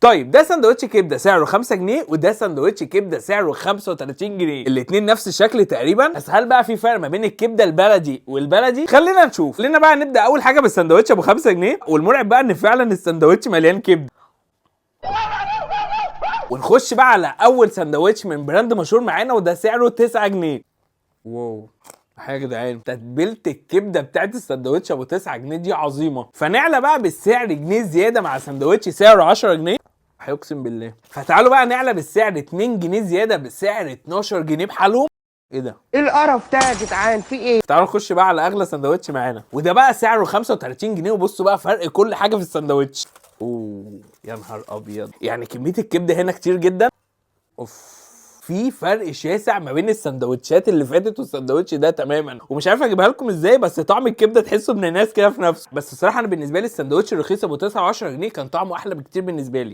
طيب ده سندوتش كبده سعره 5 جنيه، وده سندوتش كبده سعره 35 جنيه، الاثنين نفس الشكل تقريبا، بس هل بقى في فرق ما بين الكبده البلدي والبلدي؟ خلينا نشوف. خلينا بقى نبدا اول حاجة بالسندوتش ابو 5 جنيه، والمرعب بقى ان فعلا السندوتش مليان كبده. ونخش بقى على اول سندوتش من brand مشهور معانا، وده سعره 9 جنيه. wow حاجة يا جدعان، تتبيله الكبده بتاعت السندوتش ابو 9 جنيه دي عظيمة. فنعلى بقى بالسعر جنيه زيادة مع سندوتش سعره 10 جنيه، هيقسم بالله. فتعالوا بقى نعلى بالسعر 2 جنيه زيادة بسعر 12 جنيه بحالهم. ايه ده؟ ايه القرف ده يا جدعان؟ في ايه؟ تعالوا نخش بقى على اغلى سندوتش معانا، وده بقى سعره 35 جنيه. وبصوا بقى فرق كل حاجة في السندوتش. اوه يا نهار ابيض، يعني كمية الكبده هنا كتير جدا. اوف، في فرق شاسع ما بين السندوتشات اللي فاتت والسندوتش ده تماما، ومش عارف اجيبها لكم ازاي، بس طعم الكبده تحسه ابن ناس كده في نفسه. بس الصراحة انا بالنسبة لي السندوتش الرخيص ابو 9 و10 جنيه كان طعمه احلى بكتير بالنسبة لي.